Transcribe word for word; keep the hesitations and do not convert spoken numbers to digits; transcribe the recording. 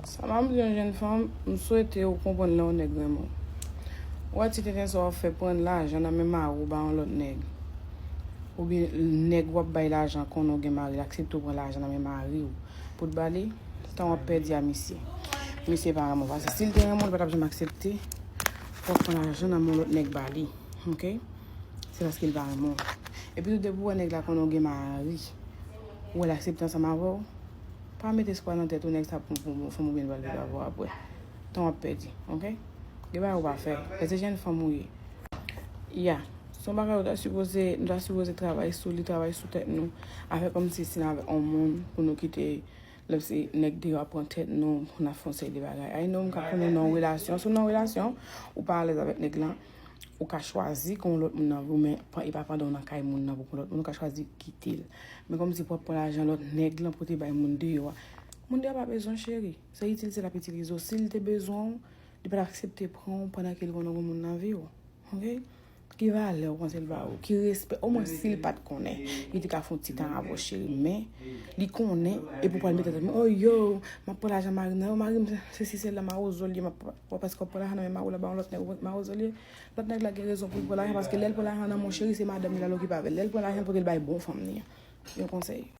Sa m ap di yon jèn fanm, m swete ou konprann lè yon nèg renmen w. Ou wè ti tenten sa w ap fè, pran lajan nan men mari w ba yon lòt nèg. Oubyen nèg w ap bay lajan konnen w gen mari, l aksepte w pran lajan nan men mari w pou t ba li, tan w ap pèdi a misye. Misye pa renmen w. Paske si l te renmen w, li pa t ap janm aksepte pou w pran lajan nan men yon lòt nèg ba li. Oke? Se paske l pa renmen w. Epi tou depi w wè nèg la konnen w gen mari, ou wè l aksepte ansanm avè w, pa met espwa nan tèt ou nèg sa pou pou bon fanm oubyen l pral viv avè w apre. Tan w ap pèdi, oke? Gen bagay ou pa fè. Paske se jèn fanm ou ye. Ya. Se yon bagay ou ta sipoze, nou ta sipoze travay sou li, travay sou tèt nou. Afè kòmsi si n avèk yon moun pou nou kite lè se nèg deyò ap pran tèt nou pou n ap fè yon seri de bagay. Ay non, m ka konnen w nan yon relasyon. Si w nan yon relasyon, ou pa alèz avèk nèg lan, ou ka chwazi kon lòt moun nan vi w, men pa- e pa pandan w nan kay moun nan pou kon lòt moun, ou ka chwazi kite l. Men kòmsi pou w ap pran lajan lòt nèg lan pou te bay moun deyò a. Moun deyò a pa bezwen w, cheri. Se itil se l ap itilize w. Si l te bezwen w, li pa t ap aksepte pran w pandan ke l konnen w gen moun nan vi w. Oke? Ki valè w panse l ba ou? Ki respè? Omwen si l pa t konnen, li te ka fè yon ti tan avè w, cheri. Men, li konnen, epi w pral mete tèt ou, oh yo, m ap pran lajan mari m nan, yo, mari m, se si se la mawozo l ye, m ap pran, paske w ap pran lajan nan men mari w la ba yon lòt nèg, mawozo l ye. Lòt nèg la gen rezon pou l pran lajan, paske lè l pran lajan nan men w, cheri, se madanm li l al okipe avè l. Lè l pran lajan, l pote l bay bon fanm li an. Yon konsèy.